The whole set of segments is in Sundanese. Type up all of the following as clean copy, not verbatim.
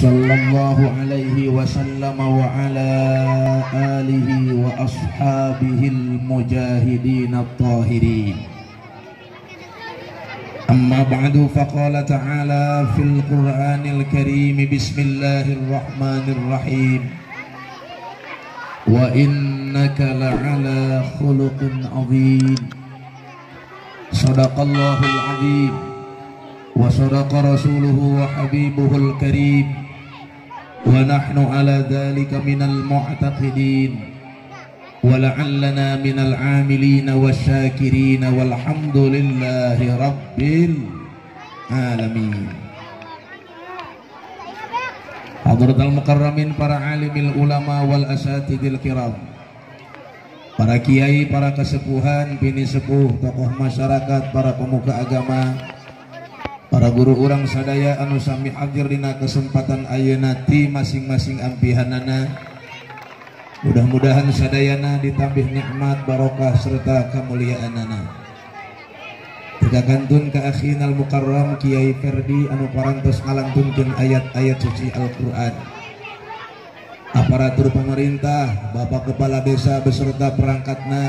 Sallallahu alaihi wasallam wa ala alihi wa ashabihil mujahidin at-tahirin. Amma ba'du, faqala ta'ala fil Qur'anil Karim, bismillahirrahmanirrahim. Wa innaka la'ala khuluqin azim. Sadaqallahul azim wa sadaqa rasuluhu wa habibuhul karim. Wa nahnu ala dhalika minal mu'taqidin wa la'allana minal amilina wasyakirin walhamdulillahi rabbil alamin. Hadratal mukarramin, para alimil ulama wal asatidil kiram, para kiai, para kesepuhan, bini sepuh, tokoh masyarakat, para pemuka agama, para guru urang sadaya anu sami hadir dina kesempatan ayeuna ti masing-masing ampihanana. Mudah-mudahan sadayana ditambih nikmat, barokah serta kemuliaanana. Tiga kantun ka akhinal mukarram Kiai Ferdi anu parantos ngalantunkeun ayat-ayat suci Al-Qur'an. Aparatur pemerintah, Bapak Kepala Desa beserta perangkatna,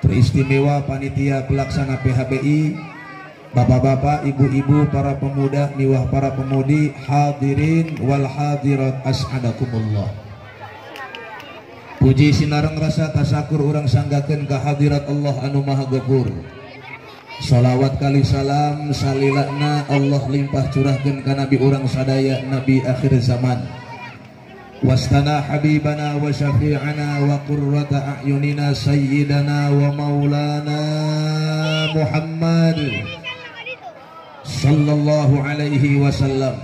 teristimewa panitia pelaksana PHBI, bapak-bapak, ibu-ibu, para pemuda, miwah para pemudi, hadirin wal hadirat as'adakumullah. Puji sinareng rasa tasakur urang sanggakeun ka hadirat Allah anu Maha Ghafur. Salawat kali salam salilana Allah limpah curahkeun ka nabi urang sadaya, nabi akhir zaman. Wastana habibana wa syafi'ana wa qurrata a'yunina sayyidana wa maulana Muhammad sallallahu alaihi wasallam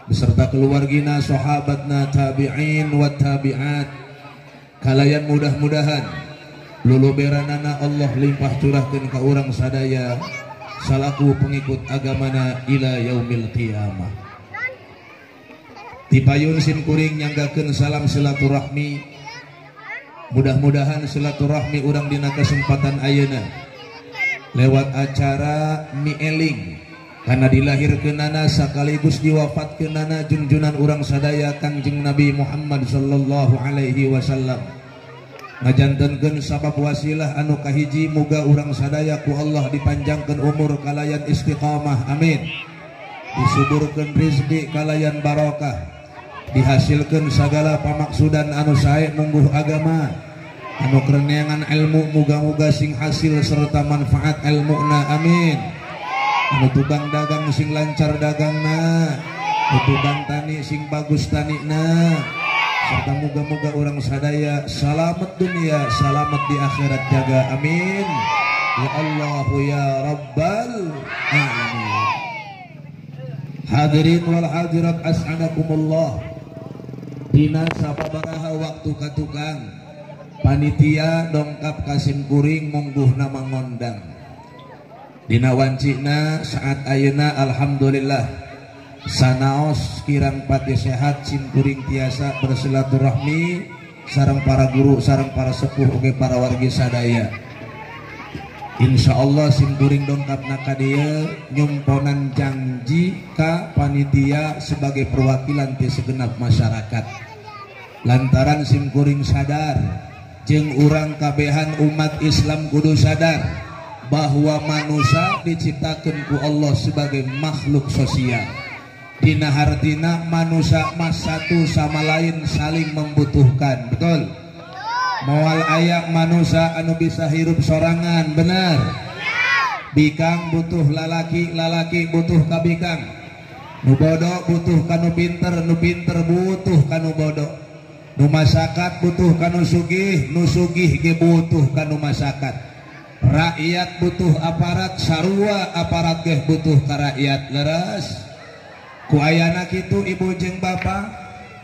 beserta keluargina, sahabatna, tabi'in wa tabi'at. Kalayan mudah-mudahan luluberanana Allah limpah curahkeun ka urang sadaya salaku pengikut agamana ila yaumil qiyamah. Tipayun simkuring nyanggakeun salam silaturahmi. Mudah-mudahan silaturahmi urang dina kesempatan ayeuna lewat acara mieling karena dilahirkeunana sekaligus diwafatkeunana junjunan urang sadaya Kangjeng Nabi Muhammad sallallahu alaihi wasallam. Ngajantenkeun sabab wasilah anu kahiji, muga urang sadaya ku Allah dipanjangkeun umur kalayan istiqamah, amin. Disuburkeun rizki kalayan barokah, dihasilkeun sagala pamaksudan anu sae mungguh agama, anu kerenengan ilmu muga-muga sing hasil serta manfaat ilmuna, amin. Anu tukang dagang sing lancar dagangna, anu tukang tani sing bagus tanina, serta muga-muga orang sadaya selamat dunia, selamat di akhirat jaga, amin. Ya Allah ya Rabbal alamin. Hadirin wal hadirat as'adakumullah. Dina sababaraha waktu katukang panitia dongkap kasim kuring mungguh nama ngondang. Dina wancina saat ayeuna alhamdulillah sanaos kirang pati sehat simkuring tiasa bersilaturahmi sareng para guru, sareng para sepuh oge para wargi sadaya. Insyaallah simkuring dongkap ka dieu nyumponan janji ka panitia sebagai perwakilan ti segenap masyarakat. Lantaran simkuring sadar jeung urang kabehan umat Islam kudu sadar bahwa manusia diciptakan ku Allah sebagai makhluk sosial. Dina hartina manusia mas satu sama lain saling membutuhkan, betul? Moal ayak manusia anu bisa hirup sorangan, benar? Bikang butuh lalaki, lalaki butuh ka bikang. Nu bodoh butuh kanu pinter, nu pinter butuh kanu bodoh. Nu masakat butuh kanu sugih, nu sugih ge butuh kanu masakat. Rakyat butuh aparat, sarua aparat geh butuh ka rakyat, leres. Ku ayana kitu ibu jeung bapa,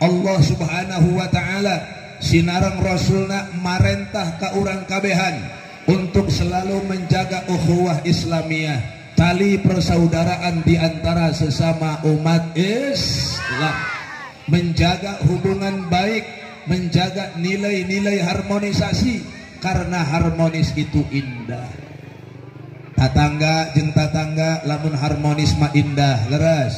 Allah Subhanahu wa taala sinareng rasulna marentah ka urang kabehan untuk selalu menjaga ukhuwah Islamiyah, tali persaudaraan di antara sesama umat Islam, menjaga hubungan baik, menjaga nilai-nilai harmonisasi, karena harmonis itu indah. Tatangga jeung tatangga lamun harmonis mah indah, leres.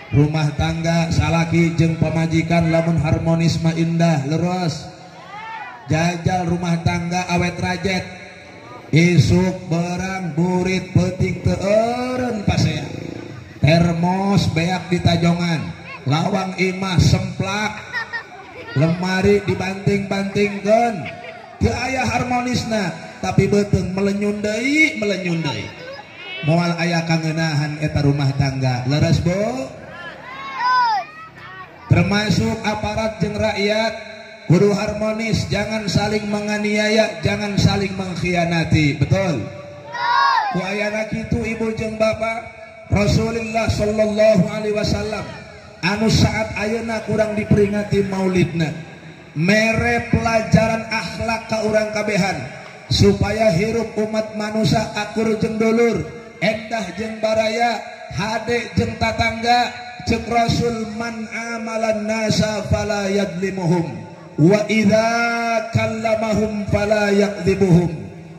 Rumah tangga salaki jeung pamajikan lamun harmonis mah indah leres. Jajal rumah tangga awet rajet, isuk berang burit peuting teu eureun pasea, termos beak di tajongan, lawang imah semplak, lemari dibanting-bantingkeun, teu aya harmonisna, tapi beuteung melenyun deui melenyun deui. Moal aya kangeunahan eta rumah tangga. Leres Bu? Termasuk aparat jeung rakyat kudu harmonis, jangan saling menganiaya, jangan saling mengkhianati. Betul? Ku ayana kitu ibu jeung bapak, Rasulullah sallallahu alaihi wasallam anu saat ayeuna kurang diperingati maulidna, mere pelajaran akhlak ka urang kabehan supaya hirup umat manusia akur jeung dulur, endah jeung baraya, hade jeung tatangga. Cek Rasul, man amalan nasa fala yadlimuhum wa idza kallamahum fala yakdzibuhum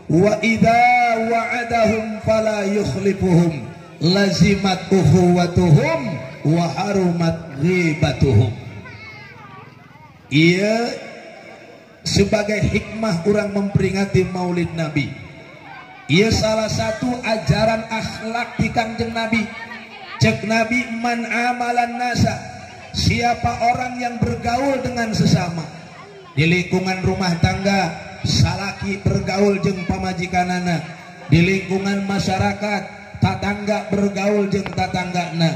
wa idza wa'adahum fala yukhlifuhum lazimat ukhuwatuhum wa harumat ghibatuhum. Ia sebagai hikmah orang memperingati Maulid Nabi. Ia salah satu ajaran akhlak di Kangjeng Nabi. Cek Nabi, man amalan nasa, siapa orang yang bergaul dengan sesama di lingkungan rumah tangga, salaki bergaul jeung pamajikanana, di lingkungan masyarakat, tatangga bergaul jeung tatanggana,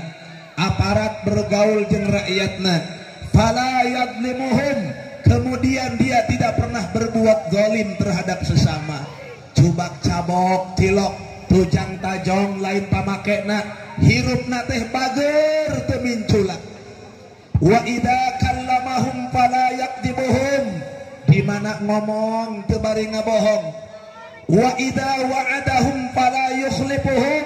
aparat bergaul jeung rakyatna, fala yadlimuhum, kemudian dia tidak pernah berbuat zalim terhadap sesama. Cubak cabok cilok tujang tajong lain pamakena, hirupna teh bager teu minculak. Wa idza kallamahum fala yakdzibuhum, di mana ngomong teu bari ngabohong. Wa idza wa'adahum fala yukhlifuhum,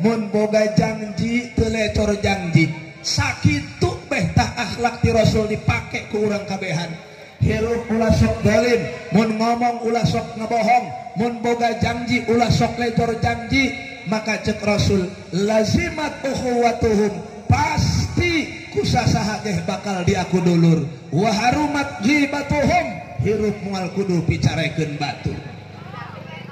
mun boga janji teu lecor janji. Sakitu beh tah akhlak ti Rasul dipake ku urang kabehan. Hirup ulah sok zalim, mun ngomong ulah sok ngebohong, mun boga janji ulah sok lecor janji. Maka cek Rasul, lazimat ukhuwatuhum, pasti kusasaha geh bakal diaku dulur. Wa harumat ghibatuhum, hirup moal kudu picarekeun batur.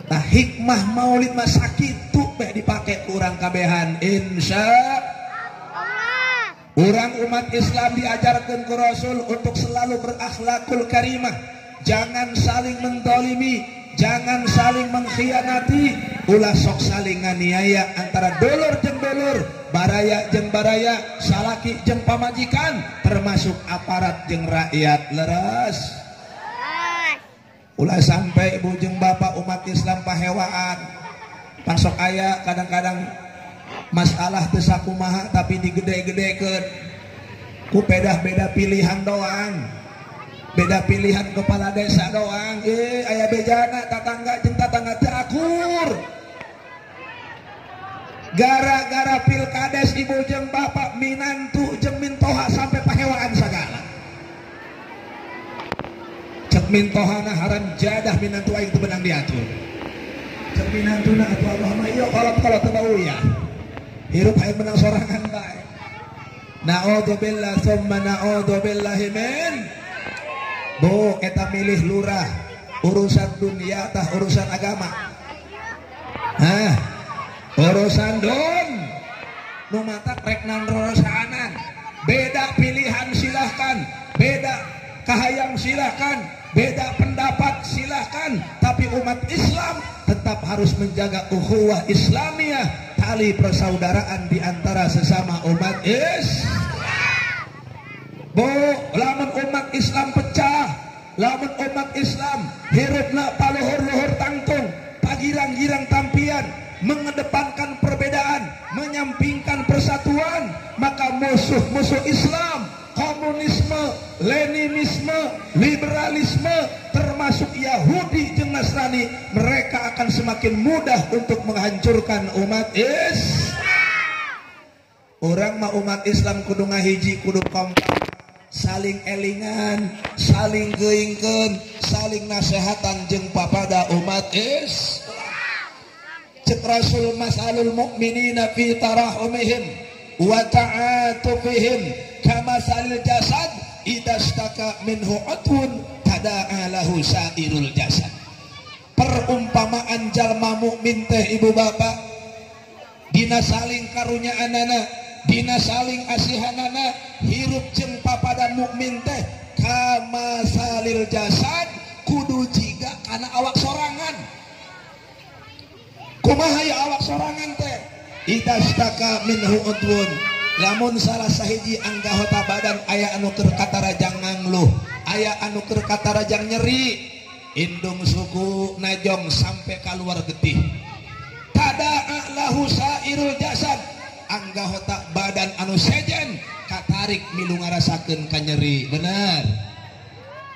Tah hikmah maulid mah sakitu beh dipake ku urang kabehan. Insya Allah. Urang umat Islam diajarkan ku Rasul untuk selalu berakhlakul karimah, jangan saling mendolimi, jangan saling mengkhianati, ulah sok saling nganiaya antara dulur jeung dulur, baraya jeung baraya, salaki jeung pamajikan, termasuk aparat jeung rakyat. Leres. Ulah sampai ibu jeung bapak umat Islam pahewaan. Pangsok aya kadang-kadang masalah teu sakumaha tapi digede-gedekeun ku beda-beda pilihan doang, beda pilihan kepala desa doang. Aya bejana tatangga jeung tatangga teu akur gara-gara pilkades ibu jeung bapak, minantu jeung mintoha sampai pahewaan sagala. Cek mintohana haram jadah minantu aing teu beunang diatur. Cek minantuna atuh Allah mah ieu kolot-kolot teu bau ya, hirup hayang menang sorangan bae. Na'udzubillah summa na'udzubillahi min. Bu, eta milih lurah urusan dunia tah urusan agama. Hah, urusan don nu matak rek naon rorosaanan. Beda pilihan silahkan, beda kahayang silahkan, beda pendapat silahkan, tapi umat Islam tetap harus menjaga ukhuwah Islamiyah, tali persaudaraan di antara sesama umat Islam. Bu, lamun umat Islam pecah, lamun umat Islam hirupna paluhur-luhur tangtung, pagirang-girang tampian, mengedepankan perbedaan, menyampingkan persatuan, maka musuh-musuh Islam, komunisme, Leninisme, liberalisme, termasuk Yahudi jeung Nasrani, mereka akan semakin mudah untuk menghancurkan umat Islam. Orang mah umat Islam kudu ngahiji, kudu kompak, saling elingan, saling geuingkeun, saling nasehatan jeung papada umat Islam. Cek Rasul, masalul mukminina fi tarahumihim, wa ta'atufihim kama salil jasad idastaka minhu utwun tada'a lahu sairul jasad. Perumpamaan jalma mukmin teh ibu bapak dina saling karunyaanana, dina saling asihanana, hirup jeung papada mukmin teh kama salil jasad kudu jiga kana awak sorangan. Kumaha ya awak sorangan teh? Idastaka minhu utwun, lamun salah sahiji anggota badan aya anu keur katarajang ngangluh, aya anu keur katarajang nyeri, indung suku najong sampai keluar getih, tada'a lahu sairul jasad, anggota badan anu sejen katarik milu ngarasakeun ka nyeri. Bener,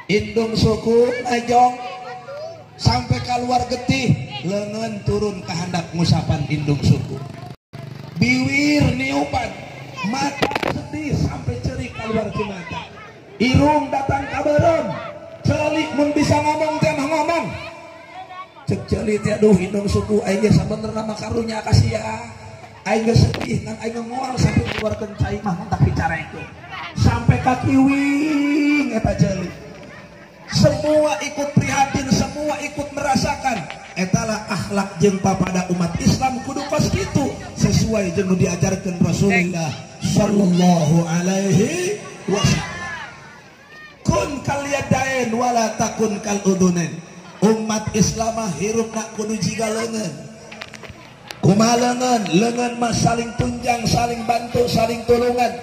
indung suku najong sampai keluar getih, lengan turun ke handap ngusapan indung suku, biwir niupan, mata sedih sampai cerik keluar di mata, irung datang kabaran, celik mun bisa ngomong teh mah ngomong, cek celik teh aduh indung suku aing ge sabenerna mah karunya kasih ya, aing ge sedih ngan aing ngoal sampai keluarkeun cai mah mun tak bicarekeun sampai ka kiwing eta celik. Semua ikut prihatin, semua ikut merasakan. Etalah akhlak jeung papada umat Islam kudu kos kitu sesuai jeung nu diajarkeun Rasulullah sallallahu alaihi wasallam. Kun kal yadain wala takun kal udunain. Umat Islam mah hirupna kudu jiga leungeun. Kumaha leungeun? Leungeun mah saling tunjang, saling bantu, saling tulungan.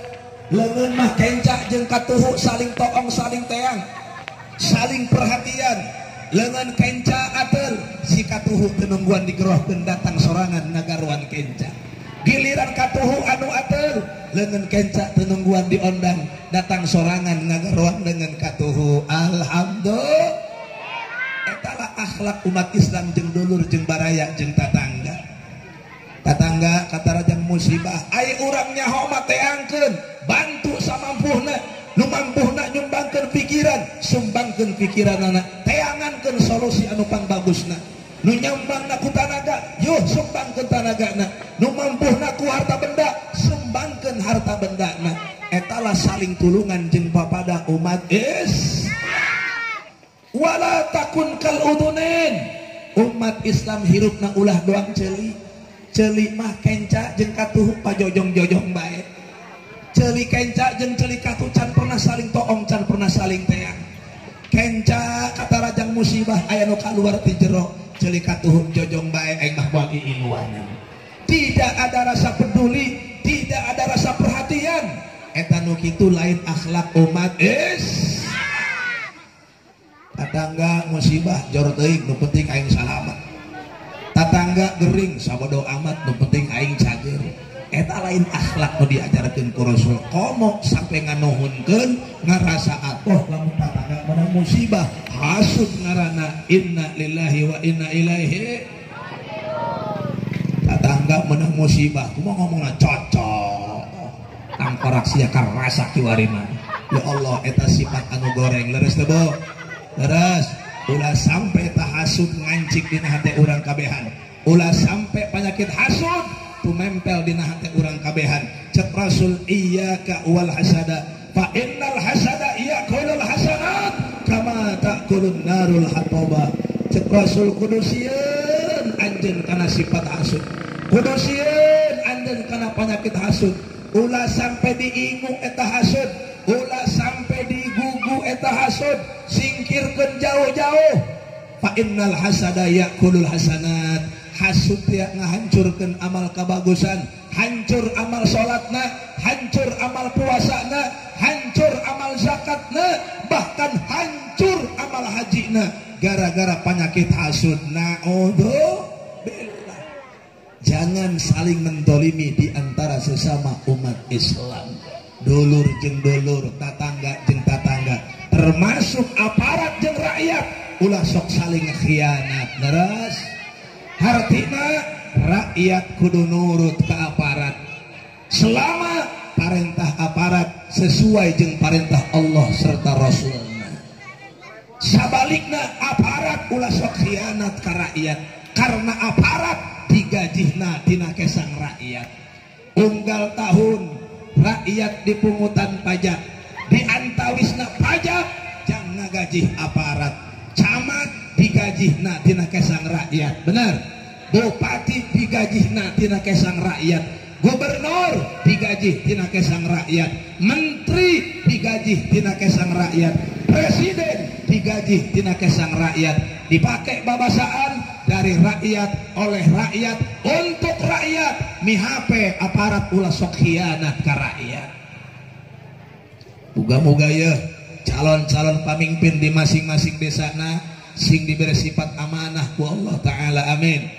Leungeun mah kencak jeung katuhu, saling toong, saling teang, saling perhatian. Lengan kenca atel si katuhu tenungguan digerohkeun datang sorangan nagaruan kenca. Giliran katuhu anu atel lengan kenca tenungguan diondang datang sorangan nagaruan dengan katuhu. Alhamdulillah. Etalah akhlak umat Islam jeung dulur jeung baraya jeung tatangga. Tatangga katarajang musibah ai urang nyaho mah teangkeun, bantu samampuhna. Nu mampuhna nyumbangkeun pikiran, sumbangkeun pikiranana, teangankeun solusi anu pangbagusna. Nu nyambangna ku tanaga, yuh sumbangkeun tanagana. Nu mampuhna ku harta benda, sumbangkeun harta bendana. Etalah saling tulungan jeung papada umat is. Wala takun kal udunain. Umat Islam hirupna ulah doang ceuli. Ceuli mah kenca jeung katuhu pajojong-jojong bae. Ceuli kenca jeung ceuli katuh can pernah saling toong, can pernah saling teang. Kenca katarajang musibah aya nu kaluar ti jero, ceuli katuh jojong bae aing mah moal iiluanan. Tidak ada rasa peduli, tidak ada rasa perhatian. Eta nu kitu lain akhlak umat is. Tatangga musibah jor teuing nu penting aing salamat. Tatangga gering sabodo amat nu penting aing cager. Eta lain akhlak nu diajarkeun ku Rasul. Komo sampai nganuhunkeun ngarasa atoh lamun tatangga menang musibah, hasud ngaranna inna lillahi wa inna ilaihi. Tatangga menang musibah kumaha ngomongna cocok tangkorak sia karasa kiwarina. Ya Allah, eta sifat anu goreng. Leres teu Bu? Leres. Ulah sampai tahasud ngancik dina hate urang kabehan. Ulah sampai penyakit hasud tumempel dina hate urang kabehan. Cek Rasul iyyaka wal hasada fa innal hasada ya'kulul hasanat kama ta'kulun narul hataba. Cek Rasul kudu sieun anjeun kana sifat hasud, kudu sieun anjeun kana penyakit hasud. Ulah sampai diingu eta hasud, ulah sampai digugu eta hasud, singkirkeun jauh-jauh. Fa innal hasada ya'kulul hasanat. Hasud ya ngahancurkeun amal kabagusan, hancur amal salatna, hancur amal puasana, hancur amal zakatna, bahkan hancur amal hajina gara-gara penyakit hasud. Naudzubillah. Jangan saling mendolimi di antara sesama umat Islam. Dulur jeung dulur, tatangga jeung tatangga, termasuk aparat jeung rakyat, ulah sok saling khianat. Leres. Hartina rakyat kudu nurut ke aparat selama parentah aparat sesuai jeung parentah Allah serta Rasulna. Sabalikna aparat ulah sok khianat ka rakyat, karena aparat digajihna tina kesang rakyat. Unggal tahun rakyat dipungutan pajak, diantawisna pajak jang ngagajih aparat. Camat digajihna tina kesang rakyat, bener. Bupati digajihna tina kesang rakyat, gubernur digajih tina kesang rakyat, menteri digajih tina kesang rakyat, presiden digajih tina kesang rakyat. Dipakai babasaan dari rakyat, oleh rakyat, untuk rakyat. Mihape aparat ulah sok khianat ka rakyat. Muga-muga ya calon-calon pamimpin di masing-masing desana sing diberi sifat amanah ku Allah Ta'ala, amin.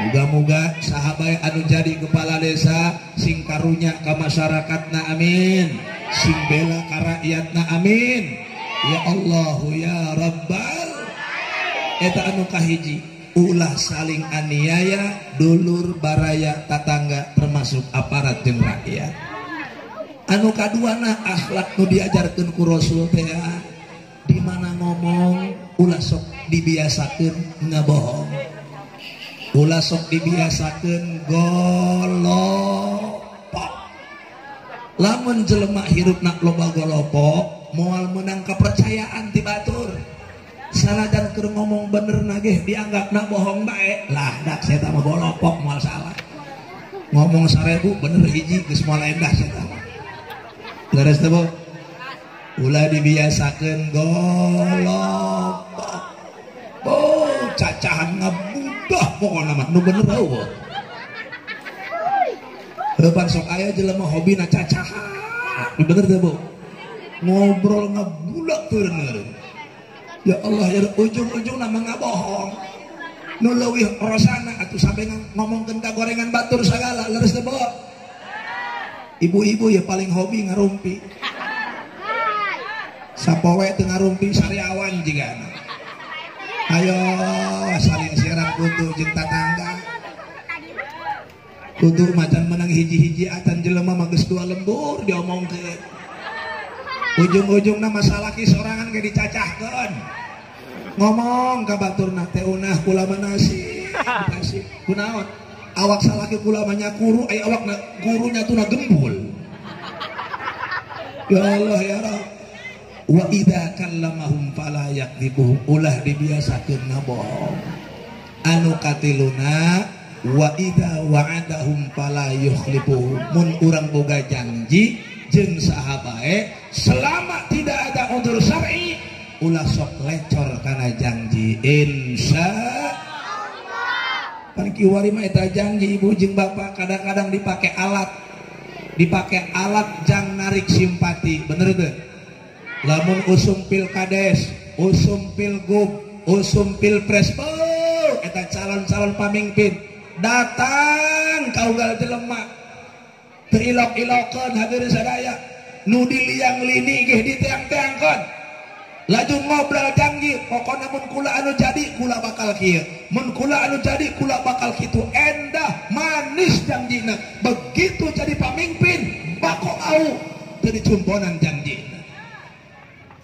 Muga-muga sahabat anu jadi kepala desa sing karunya ka masyarakatna, amin. Sing bela ka rakyatna, amin. Ya Allahu ya Rabbal. Eta anu kahiji, ulah saling aniaya dulur baraya tatangga termasuk aparat jeung rakyat. Anu kaduana akhlak nu diajarkeun ku Rasul teh, di mana ngomong ulah sok dibiasakeun ngabohong, ulah sok dibiasakeun golopok. Lamun jelema hirupna loba golopok moal meunang kepercayaan ti batur. Sanajan keur ngomong bener nagih dianggapna bohong bae, lah dak saya mah golopok moal salah. Ngomong 1000 bener hiji geus moal endah saya mah. Leres teh Bu? Ulah dibiasakeun golopok. Oh, cacahan ngabudah pokona mah nu bener eueuh. Heupan sok aya jelema hobina cacahan. Nu bener teh Bu? Ngobrol ngabudak teu. Ya Allah ya ujung-ujungna mah ngabohong. Nu leuwih rosana atuh sampe ngomongkeun ka gorengan batur sagala, leres teh Bu? Ibu-ibu ya paling hobi ngarumpi. Sapoe teu ngarumpi sariawan jigana. Ayo saling siaran kutu jeung tatangga. Kutu macan menang hiji-hiji atan jelema mah geus dua lembur diomongkeun. Ujung-ujungna masalah ki sorangan ge dicacahkeun. Ngomong ka baturna teh unah kula manasi. Dikasih kunaon? Awak salaki kula mah nyakuru, aya awakna gurunya tuna gembul. Ya Allah ya Rabb. Wa idza kallamahum fala yakdzibuhum, ulah dibiasakeun ngabohong. Anu katiluna wa idza wa'adahum fala yukhlifuhum, mun urang boga janji jeung saha bae selama tidak ada udzur syar'i ulah sok lecor kana janji. Insya Allah. Pan kiwari mah eta janji ibu jeung bapak kadang-kadang dipakai alat, dipakai alat jang narik simpati, bener teu? Lamun usum pilkades, usum pilgub, usum pilpres, oh, eta calon-calon pamimpin datang ka unggal jelema teu ilok-ilokeun hadirin sadaya, nu di liang lini geh diteang-teangkeun, laju ngobrol janji, pokona mun kula anu jadi kula bakal kieu, mun kula anu jadi kula bakal kitu, endah manis janjina. Begitu jadi pamimpin bako au teu dicumponan janjina.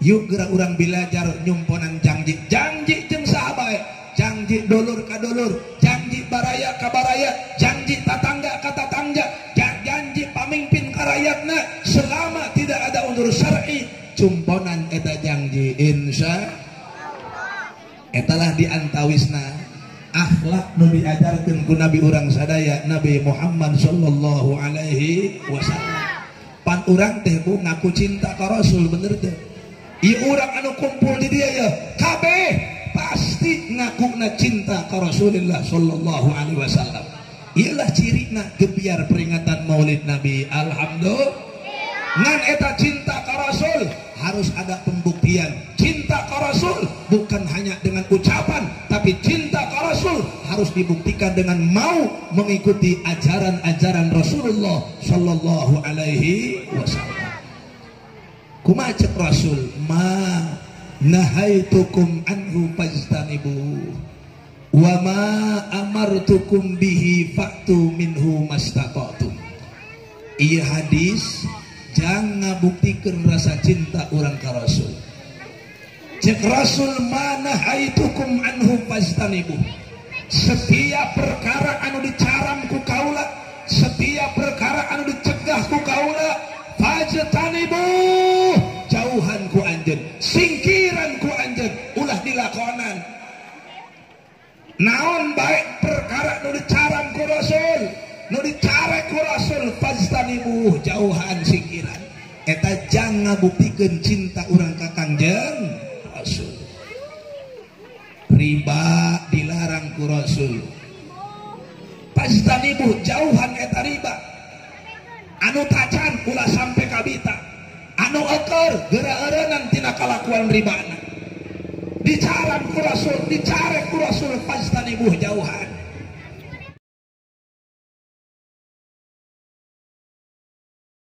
Yuk gerak urang belajar nyumponan janji, janji jeung saha bae, janji dulur ka dulur, janji baraya ka baraya, janji tatangga ka tatangga, janji pamimpin ka rakyatna, selama tidak ada udzur syar'i cumponan eta janji. Insya etalah diantawisna akhlak nu diajarkeun ku nabi urang sadaya Nabi Muhammad sallallahu alaihi wasallam. Pan urang teh bu ngaku cinta ka Rasul, bener teh? Ieu urang anu kumpul di dia ya kabeh pasti ngakuna cinta ka Rasulullah sallallahu alaihi wasallam. Ieulah cirina gebiar peringatan Maulid Nabi. Alhamdulillah. Ngan eta cinta ka Rasul harus ada pembuktian. Cinta ka Rasul bukan hanya dengan ucapan, tapi cinta ka Rasul harus dibuktikan dengan mau mengikuti ajaran-ajaran Rasulullah sallallahu alaihi wasallam. Kumaha cek Rasul, ma nahaitukum anhu fajtanibu wa ma amartukum bihi fa'tu minhu mastata'tum. Ieu hadis jangan ngabuktikeun rasa cinta urang ka Rasul. Cek Rasul, ma nahaitukum anhu fajtanibu. Setiap perkara anu dicaram ku kaula, setiap Fajtanibu, jauhan ku anjeun, singkiran ku anjeun, ulah dilakonan. Naon baik perkara nu dicaram ku Rasul, nu dicarek ku Rasul, fajtanibu, jauhan singkiran. Eta jang ngabuktikeun cinta urang ka Kangjeng Rasul. Riba dilarang ku Rasul. Fajtanibu, jauhan eta riba. Anu tacan ulah sampai kabita. Anu eukeur geura-eureunnan tina kalakuan ribana. Dicaram ku Rasul, dicarek ku Rasul, fajtanibu, jauhan.